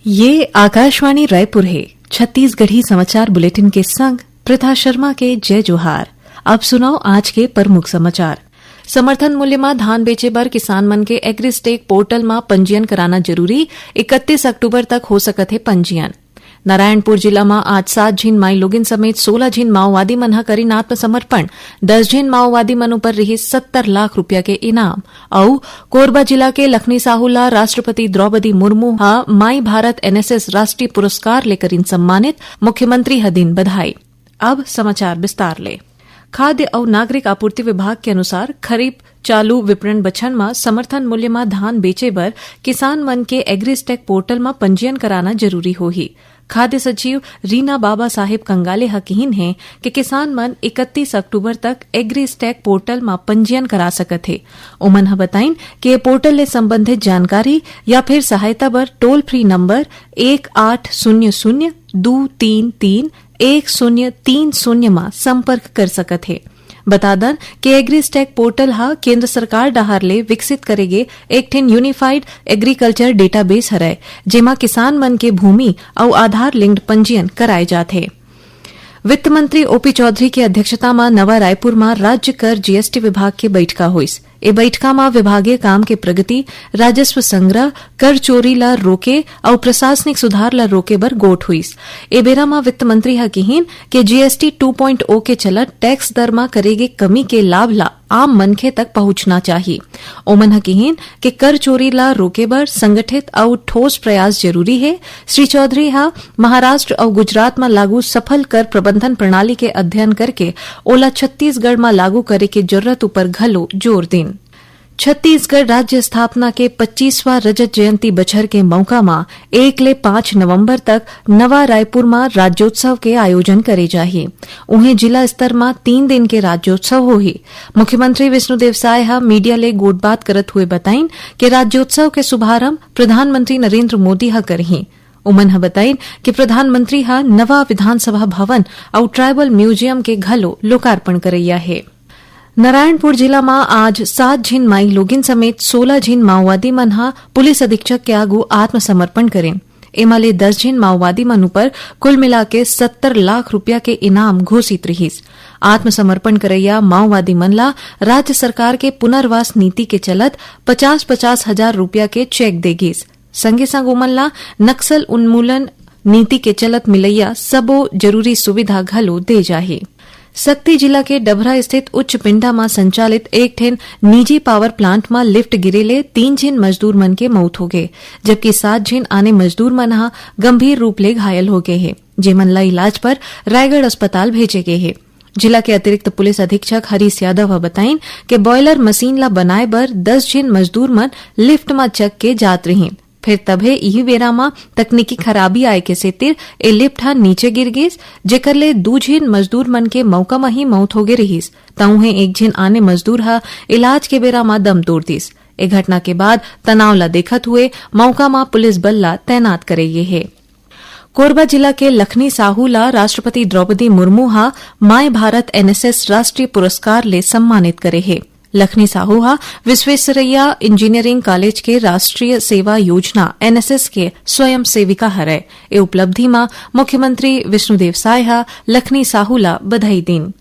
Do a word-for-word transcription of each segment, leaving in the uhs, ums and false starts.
ये आकाशवाणी रायपुर हे। छत्तीसगढ़ी समाचार बुलेटिन के संग प्रथा शर्मा के जय जोहार। अब सुनव आज के प्रमुख समाचार। समर्थन मूल्य म धान बेचे बर किसान मन के एग्रीस्टेक पोर्टल म पंजीयन कराना जरूरी, इकतीस अक्टूबर तक हो सकत हे पंजीयन। नारायणपुर जिला म आज सात झिन माई लोगिन समेत सोलह झिन माओवादी मन ह करिन आत्मसमर्पण, दस झिन माओवादी मन ऊपर रिहिस सत्तर लाख रुपया के इनाम। अउ कोरबा जिला के लखनी साहू ला राष्ट्रपति द्रौपदी मुर्मू ह माई भारत एनएसएस राष्ट्रीय पुरस्कार ले करिन सम्मानित, मुख्यमंत्री ह दिन बधाई। अब समाचार विस्तार ले। खाद्य अउ नागरिक आपूर्ति विभाग के अनुसार खरीफ चालू विपणन बछर म समर्थन मूल्य म धान बेचे बर किसान मन के एग्रीस्टेक पोर्टल म पंजीयन कराना जरूरी होही। खाद्य सचिव रीना बाबा साहेब कंगाले ह किहिन हे कि किसान मन इकतीस अक्टूबर तक एग्रीस्टेक पोर्टल म पंजीयन करा सकत हे। ओमन ह बताइन कि ये पोर्टल ले संबंधित जानकारी या फिर सहायता बर टोल फ्री नंबर एक आठ शून्य शून्य दू तीन तीन एक शून्य तीन शून्य म संपर्क कर सकत हे। बता दन कि एग्रीस्टेक पोर्टल ह केंद्र सरकार डहार ले विकसित करे गे एक ठिन यूनिफाइड एग्रीकल्चर डेटाबेस हरय, जेमा किसान मन के भूमि अउ आधार लिंक्ड पंजीयन कराए जाथे। वित्त मंत्री ओपी चौधरी के अध्यक्षता म नवा रायपुर म राज्य कर जीएसटी विभाग के बइठका होइस। ए बइठका म विभागीय काम के प्रगति, राजस्व संग्रह, कर चोरी ल रोके अउ प्रशासनिक सुधार ल रोके बर गोठ होइस। ए बेरा म वित्त मंत्री ह किहिन के जीएसटी टू पॉइंट ओ के चलत टैक्स दर म करे गे कमी के लाभ ल आम मनखे तक पहुंचना चाही। ओमन ह किहिन के कर चोरी ल रोके बर संगठित अउ ठोस प्रयास जरूरी हे। श्री चौधरी ह महाराष्ट्र अउ गुजरात म लागू सफल कर प्रबंधन प्रणाली के अध्ययन करके ओला छत्तीसगढ़ म लागू करे के जरूरत उपर घलो जोर दिन। छत्तीसगढ़ राज्य स्थापना के पच्चीसवां रजत जयंती बछर के मौका म एक ले पाँच नवंबर तक नवा रायपुर म राज्योत्सव के आयोजन करे जाही। उहें, जिला स्तर म तीन दिन के राज्योत्सव होही। मुख्यमंत्री विष्णुदेव साय ह मीडिया ले गोठबात करत हुए बताइन के राज्योत्सव के शुभारंभ प्रधानमंत्री नरेंद्र मोदी ह करही। उमन ह बताइन कि प्रधानमंत्री ह नवा विधानसभा भवन अउ ट्राइबल म्यूजियम के घलो लोकार्पण करइया हे। नारायणपुर जिला म आज सात झिन माई लोगिन समेत सोलह झिन माओवादी मन ह पुलिस अधीक्षक के आगू आत्मसमर्पण करिन। एमा ले दस झिन माओवादी मन ऊपर कुल मिलाके सत्तर लाख रुपया के इनाम घोषित रिहिस। आत्मसमर्पण करइया माओवादी मन ला राज्य सरकार के पुनर्वास नीति के चलत पचास पचास हजार रुपया के चेक दे गिस। संगे संग ओमन ला नक्सल उन्मूलन नीति के चलत मिलइया सबो जरूरी सुविधा घलो दे जाही। सक्ती जिला के डभरा स्थित उच्च पिंडा म संचालित एक ठेन निजी पावर प्लांट म लिफ्ट गिरे ले तीन झिन मजदूर मन के मौत होगे, जबकि सात झिन आने मजदूर मन ह गंभीर रूप ले घायल होगे हे, जेमन ला इलाज बर रायगढ़ अस्पताल भेजे गे हे। जिला के अतिरिक्त पुलिस अधीक्षक हरीश यादव ह बताइन के बॉयलर मशीन ला बनाए बर दस झिन मजदूर मन लिफ्ट म चघ के जात रिहिन, फेर तभे इही बेरा म तकनीकी खराबी आए के सेतिर ए लिफ्ट ह नीचे गिर गिस, जेकर ले दू झिन मजदूर मन के मौका म ही मौत होगे रिहिस, त उहें एक झिन आने मजदूर ह इलाज के बेरा म दम तोड़ दिस। ए घटना के बाद तनाव ला देखत हुए मौका म पुलिस बल ला तैनात करे गे हे। कोरबा जिला के लखनी साहू ला राष्ट्रपति द्रौपदी मुर्मू ह माय भारत एनएसएस राष्ट्रीय पुरस्कार ले सम्मानित करे हे। लखनी साहू ह विश्वेश्वरैया इंजीनियरिंग कॉलेज के राष्ट्रीय सेवा योजना एनएसएस के स्वयं सेविका हरय। ए उपलब्धि म मुख्यमंत्री विष्णुदेव साय ह लखनी साहू ला बधाई दीन।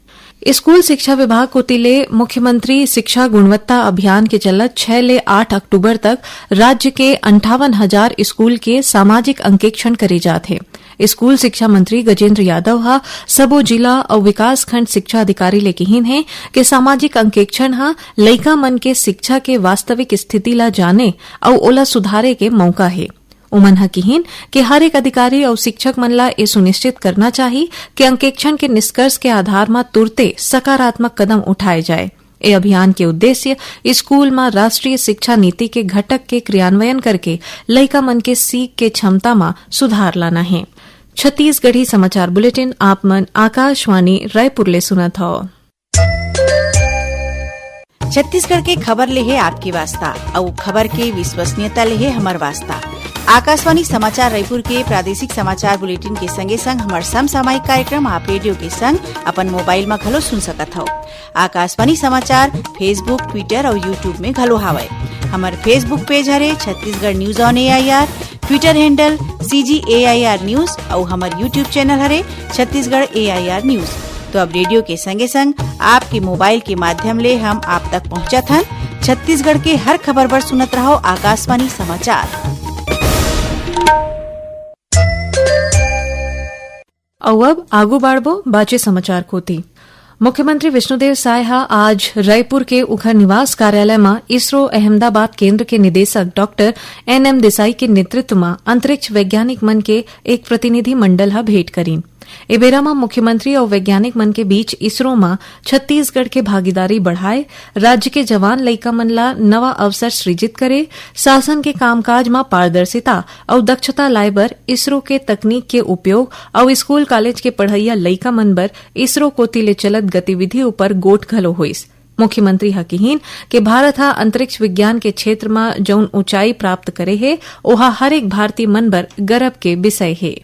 स्कूल शिक्षा विभाग कोति ले मुख्यमंत्री शिक्षा गुणवत्ता अभियान के चलत छह ले आठ अक्टूबर तक राज्य के अंठावन हजार स्कूल के सामाजिक अंकेक्षण करे जात हे। स्कूल शिक्षा मंत्री गजेंद्र यादव ह सबो जिला अउ विकासखंड शिक्षा अधिकारी ले किहिन हे कि सामाजिक अंकेक्षण ह लइका मन के शिक्षा के वास्तविक स्थिति ला जाने अउ ओला सुधारे के मौका हे। उमन ह किहिन कि हर एक अधिकारी अउ शिक्षक मन ला ए सुनिश्चित करना चाही कि अंकेक्षण के निष्कर्ष के आधार म तुरते सकारात्मक कदम उठाए जाए। ए अभियान के उद्देश्य स्कूल म राष्ट्रीय शिक्षा नीति के घटक के क्रियान्वयन करके लइका मन के सीख के क्षमता म सुधार लाना हे। छत्तीसगढ़ी समाचार बुलेटिन आप मन आकाशवाणी रायपुर ले सुनत हव। छत्तीसगढ़ के खबर ले हे आपके वास्ता, अउ खबर के विश्वसनीयता ले हे हमर वास्ता। आकाशवाणी समाचार रायपुर के प्रादेशिक समाचार बुलेटिन के संगे संग हमर समसामयिक कार्यक्रम आप रेडियो के संग अपन मोबाइल म घलो सुन सकत हव। आकाशवाणी समाचार Facebook, Twitter अउ YouTube में घलो हावय। हमर Facebook पेज हरे Chhattisgarh news on AIR. Twitter handle C G A I R News अउ हमर YouTube channel हरे Chhattisgarh A I R News। तो अब रेडियो के संगे संग आपके मोबाइल के माध्यम ले हम आप तक पहुंचत हन। छत्तीसगढ़ के हर खबर बर सुनत रहो आकाशवाणी समाचार। अउ अब आगू बाढ़बो बाचे समाचार कोती। मुख्यमंत्री विष्णुदेव साय ह आज रायपुर के उखर निवास कार्यालय म इसरो अहमदाबाद केंद्र के निदेशक डॉक्टर एन एम देसाई के नेतृत्व म अंतरिक्ष वैज्ञानिक मन के एक प्रतिनिधि मंडल ह भेंट करीन। ए बेरा म मुख्यमंत्री अउ वैज्ञानिक मन के बीच इसरो म छत्तीसगढ़ के भागीदारी बढ़ाए, राज्य के जवान लइका मन ला नवा अवसर सृजित करे, शासन के कामकाज म पारदर्शिता अउ दक्षता लाए बर इसरो के तकनीक के उपयोग अउ स्कूल कॉलेज के पढ़इया लइका मन बर इसरो कोति ले चलत गतिविधि उपर गोठ घलो होइस। मुख्यमंत्री ह किहीन के भारत ह अंतरिक्ष विज्ञान के क्षेत्र म जउन ऊंचाई प्राप्त करे हे, ओहा हर एक भारतीय मन बर गरब के विषय हे।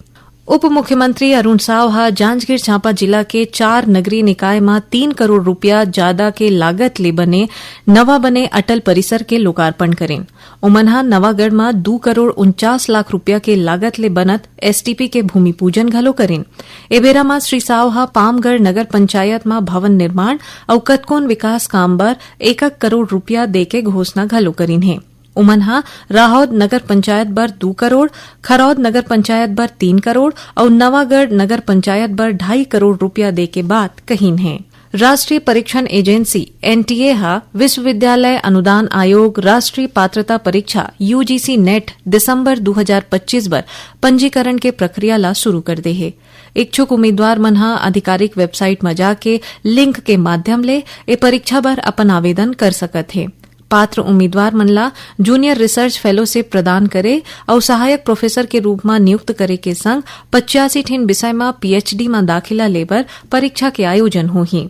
उप मुख्यमंत्री अरुण साव ह जांजगीर चांपा जिला के चार नगरीय निकाय म तीन करोड़ रूपिया जादा के लागत ले बने नवा बने अटल परिसर के लोकार्पण करीन। ओमन ह नवागढ़ म दू करोड़ उनचास लाख रूपिया के लागत ले बनत S T P के भूमि पूजन घलो करीन। ए बेरा म श्री साव ह पामगढ़ नगर पंचायत म भवन निर्माण अउ कतकोन विकास काम बर एकक करोड़ रूपिया दे के घोषणा घलो करीन हे। उमन ह राहौद नगर पंचायत बर दू करोड़, खरौद नगर पंचायत बर तीन करोड़ अउ नवागढ़ नगर पंचायत बर ढाई करोड़ रूपिया दे के बात कहीन हे। राष्ट्रीय परीक्षण एजेंसी, N T A, ह विश्वविद्यालय अनुदान आयोग राष्ट्रीय पात्रता परीक्षा, U G C NET, दिसंबर दू हजार पच्चीस बर पंजीकरण के प्रक्रिया ला शुरू कर दे हे। इच्छुक उम्मीदवार मन ह आधिकारिक वेबसाइट म जाके लिंक के माध्यम ले ए परीक्षा बर अपन आवेदन कर सकत हे। पात्र उम्मीदवार मन ला जूनियर रिसर्च फेलोशिप प्रदान करे अउ सहायक प्रोफेसर के रूप म नियुक्त करे के संग पचासी ठिन विषय म P H D म दाखिला लेबर परीक्षा के आयोजन होही।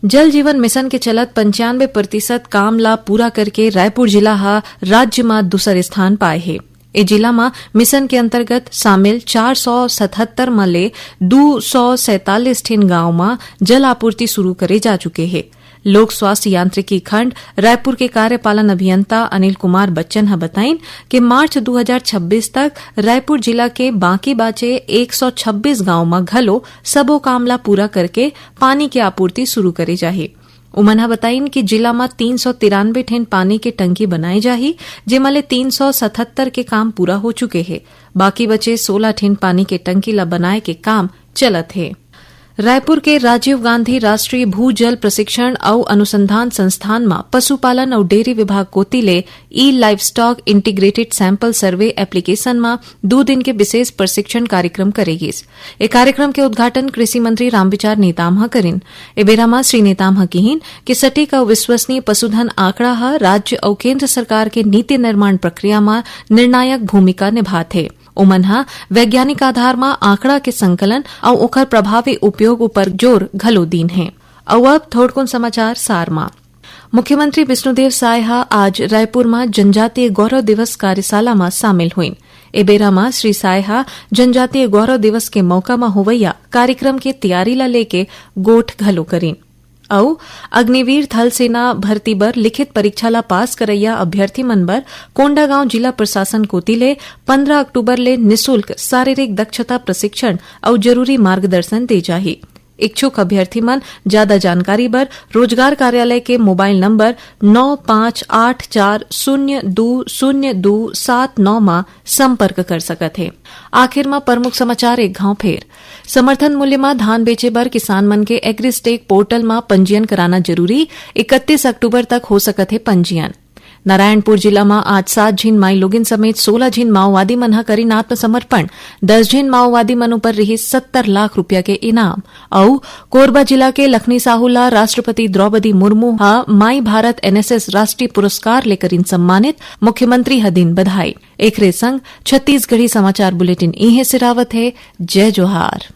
जल जीवन मिशन के चलत पंचानवे प्रतिशत काम ला पूरा करके रायपुर जिला ह राज्य म दूसर स्थान पाए हे। ए जिला म मिशन के अंतर्गत शामिल चार सौ सतहत्तर म ले दू सौ सैंतालीस ठिन गांव म जल आपूर्ति शुरू करे जा चुके हे। लोक स्वास्थ्य यांत्रिकी खंड रायपुर के कार्यपालन अभियंता अनिल कुमार बच्चन ह बताइन कि मार्च दू हजार छब्बीस तक रायपुर जिला के बाकी बाचे एक सौ छब्बीस गांव म घलो सबो काम ला पूरा करके पानी के आपूर्ति शुरू करे जाही। उमन ह बताइन कि जिला म तीन सौ तिरानवे ठिन पानी के टंकी बनाए जाही, जेमा ले तीन सौ सतहत्तर के काम पूरा हो चुके हे। बाकी बचे सोलह ठिन पानी के टंकी ला बनाए के काम चलत हे। रायपुर के राजीव गांधी राष्ट्रीय भूजल प्रशिक्षण अउ अनुसंधान संस्थान म पशुपालन अउ डेयरी विभाग कोति ले ई livestock integrated sample survey application म दू दिन के विशेष प्रशिक्षण कार्यक्रम करे गिस। ए कार्यक्रम के उद्घाटन कृषि मंत्री रामविचार नेताम ह करिन। ए बेरा म श्री नेताम ह किहीन कि सटीक अउ विश्वसनीय पशुधन आंकड़ा ह राज्य अउ केंद्र सरकार के नीति निर्माण प्रक्रिया म निर्णायक भूमिका निभाथे। ओमन ह वैज्ञानिक आधार म आंकड़ा के संकलन अउ ओखर प्रभावी उपयोग उपर जोर घलो दीन हे। अउ अब थोड़कुन समाचार सार म। मुख्यमंत्री विष्णुदेव साय ह आज रायपुर म जनजातीय गौरव दिवस कार्यशाला म शामिल होइन। ए बेरा म श्री साय ह जनजातीय गौरव दिवस के मौका म होवइया कार्यक्रम के तियारी ल लेके गोठ घलो करिन। अउ अग्निवीर थल सेना भर्ती बर लिखित परीक्षा ला पास करइया अभ्यर्थी मन बर कोंडागांव जिला प्रशासन कोति ले पंद्रह अक्टूबर ले निशुल्क शारीरिक दक्षता प्रशिक्षण अउ जरूरी मार्गदर्शन दे जाही। इच्छुक अभ्यर्थी मन ज्यादा जानकारी बर रोजगार कार्यालय के मोबाइल नंबर नौ पाँच आठ चार शून्य दू शून्य दू सात नौ म संपर्क कर सकत हे। आखिर म प्रमुख समाचार एक घाव फेर। समर्थन मूल्य म धान बेचे बर किसान मन के एग्रीस्टेक पोर्टल म पंजीयन कराना जरूरी, इकतीस अक्टूबर तक हो सकत हे पंजीयन। नारायणपुर जिला म आज सात झिन माईलोगिन समेत सोलह झिन माओवादी मन ह करिन आत्मसमर्पण। दस झिन माओवादी मन ऊपर रिहिस सत्तर लाख रुपया के इनाम। अउ कोरबा जिला के लखनी साहू ला राष्ट्रपति द्रौपदी मुर्मू ह माई भारत N S S राष्ट्रीय पुरस्कार ले करिन सम्मानित, मुख्यमंत्री ह दिन बधाई। एकरे संग छत्तीसगढ़ी समाचार बुलेटिन इहें सिरावत हे। जय जोहार।